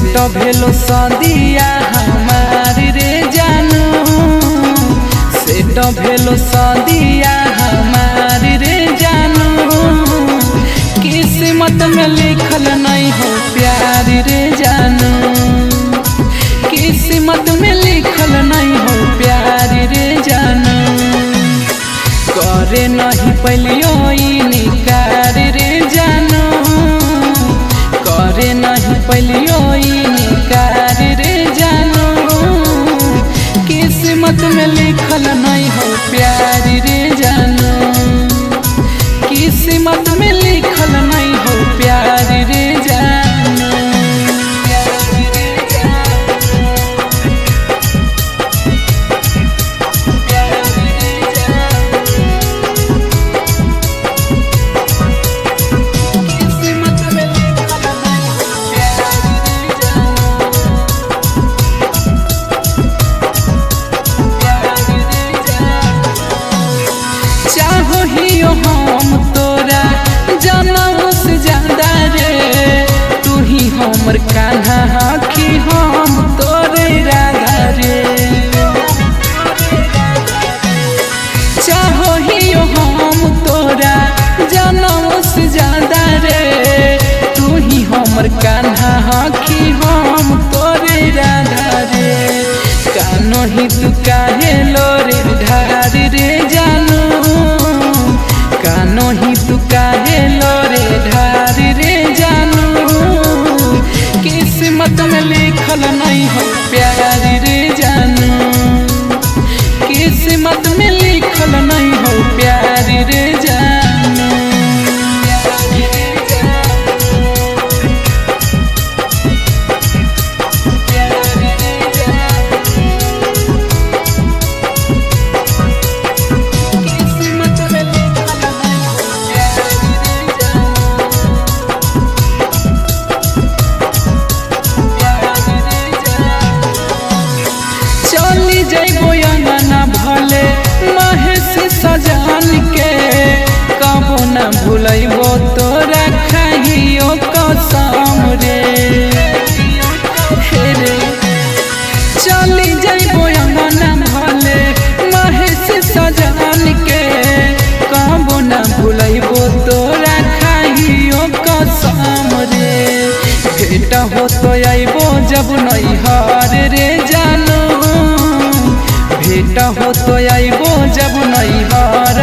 Set भेलो सदिया हमार रे जानू, सेट भेलो सदिया हमार रे जानू। किस्मत में लिखल नहीं हो प्यार रे जानू, किस्मत में लिखल नहीं हो प्यार रे जानू। करे नहीं पलियो इनकार रे जानू, करे नहीं पलियो इनकार रे जानू। किस्मत में लिखल नहीं हो प्यार रे जानू, किस्मत में लिखल नहीं हो प्यार रे जानू। चाहो ही हम तोरा जनम से ज्यादा रे, तू ही हमर कान्हा आखी हम तोरे राधा रे। चाहो ही हम तोरा जनम से ज्यादा रे, तू ही हमर कान्हा आखी हम तोरे राधा रे। कानो ही तू काहे लोरे ढार रे जानू, कानो ही तू काहे लोरे ढार रे जानू। किस्मत में लिखल नहीं हो प्यार रे जानू, किस्मत में लिखल नहीं हो प्यार रे जानू। चली जइबो अंगना भले महेश सजान के, कबो न भूलैबो तोरा खाइयो कसम रे। हे रे चली जइबो अंगना भले महेश सजान के, कबो न भूलैबो तोरा खाइयो कसम रे। भेट हो तो अइबो जब नैहर रे जानू, भेट हो तो अइबो जब नैहर